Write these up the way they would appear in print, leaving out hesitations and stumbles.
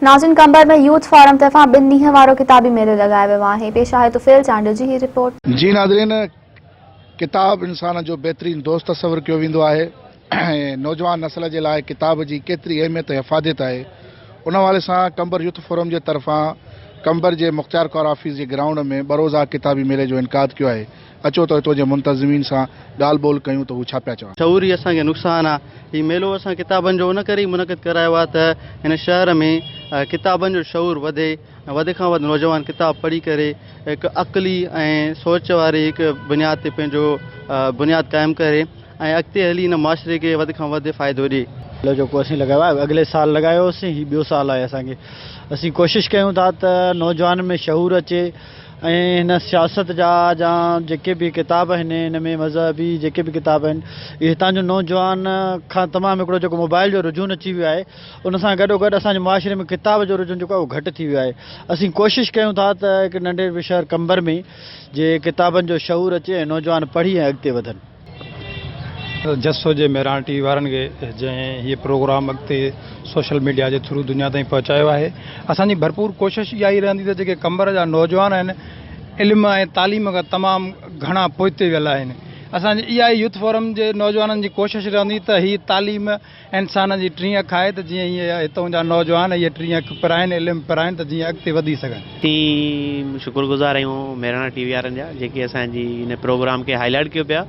ناظرين Qambar ۾ youth forum طرفان ٻن ڏينهن وارو ڪتابي ميلو لڳايو ويو آهي پيش آهي طفيل چانڊيو جي هي رپورٽ. جي ناظرين ڪتاب انسان جو بهترين دوست تصور ڪيو ويندو آهي ۽ نوجوان نسل جي لاء ڪتاب جي ڪيتري اهميت ۽ افاديت آهي ان حوالي سان قمبر يوٿ فورم جي طرفان قمبر جي مختيارڪار آفيس جي گرائونڊ ۾ ٻه روزه ڪتابي ميلي جو انعقاد ڪيو آهي اچو ته اتو جي منتظمين سان ڳالهه ٻولهه ڪيون ته هو ڇا پيا چون. شعور ئي اسان کي نقصان آ. هي ميلو اسان ڪتابن جو ان ڪري ئي منعقد ڪرايو آ ته هن شهر ۾ ڪتابن جو شعور وڌي ۽ وڌ کان وڌ نوجوان ڪتاب پڙهي ڪري هڪ عقلي ۽ سوچ واري هڪ بنياد تي پنهنجو بنياد قائم ڪري ۽ اڳتي هلي هن معاشري کي وڌ کان وڌ فائدو ڏي. ميلو جيڪو اسين لڳايو آهي اڳلي سال لڳايو هوسين هي ٻيو سال آهي اسان کي اسين ڪوشش ڪيون ٿا ته نوجوانن ۾ شعور اچي ۽ هن سياست جا جا جيڪي به ڪتاب آهن هن ۾ مذهبي جيڪي به ڪتاب آهن اهي هتان جو نوجوان کان تمام هڪڙو جيڪو موبائل جو رجحان اچي ويو آهي ان سان گڏو گڏ اسان جي معاشري ۾ ڪتاب جو رجحان جيڪو آهي اهو گهٽ ٿي ويو آهي اسين ڪوشش ڪيون ٿا ته هڪ ننڍي شهر قمبر ۾ جي ڪتابن جو شعور اچي ۽ نوجوان پڙهي ۽ اڳتي وڌن. جس هجي مهراڻ ٽي وي وارن کي جنهن هي پروگرام اڳتي سوشل ميڊيا جي ٿرو دنيا تائين پهچايو آهي اسان جي ڀرپور ڪوشش اها ئي رهندي ته جيڪي قمبر جا نوجوان آهن علم ۽ تعليم کان تمام گهڻا پوئتي ويل آهن اسان جي اها ئي يوٿ فورم جي نوجوانن جي ڪوشش رهندي ته هي تعليم انسان جي ٽين اک آهي ته جيئن هي هتون جا نوجوان هي ٽين اک پرائن علم پرائن ته جيئن اڳتي وڌي سگهن. اسين شڪر گذار آهيون مهراڻ ٽي وي وارن جا جيڪي اسان جي هن پروگرام کي هائي لائيٽ ڪيو پيا.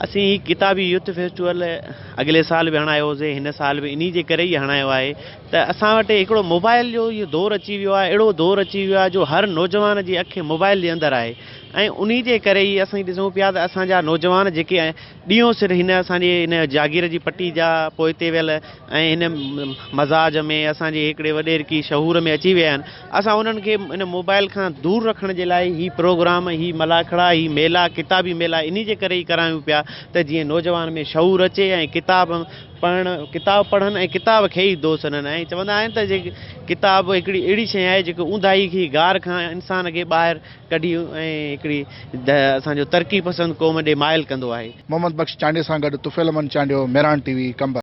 اسين هي ڪتابي يوٿ فيسٽيول اڳلي سال به هڻايو هوسين هن سال به انهي جي ڪري ئي هڻايو آهي ته اسان وٽ هڪڙو موبائل جو اهو دور اچي ويو آهي اهڙو دور اچي ويو آهي جو هر نوجوان جي اک موبائل جي اندر آهي ۽ انهي جي ڪري ئي اسين ڏسون پيا ته اسان جا نوجوان جيڪي ڏينهون سر هن اسان جي هن جاگير جي پٽي جا پوئتي ويل ۽ هن مزاج ۾ اسان جي هڪڙي وڏيرڪي شعور ۾ اچي ويا آهن اسان انهن کي ان موبائل کان دور رکڻ جي لاء هي پروگرام هي ملاکڙا هي ميلا ڪتابي ميلا انهي جي ڪري ئي ڪرايون پيا ته جيئن نوجوان ۾ شعور اچي ۽ ڪتاب پڙهڻ ڪتاب پڙهن ۽ ڪتاب کي ئي دوست سڏن ۽ چوندا آهن ته جي ڪتاب هڪڙي اهڙي شيء آهي جيڪو اونداهي کي غار کان انسان کي ٻاهر ڪڍي ۽ هڪڙي اسان جو ترقي پسند قوم ڏي مائل ڪندو آهي. محمد بخش چانڊيي سان گڏ طفيل احمد چانڊيو، مهراڻ ٽي وي، قمبر.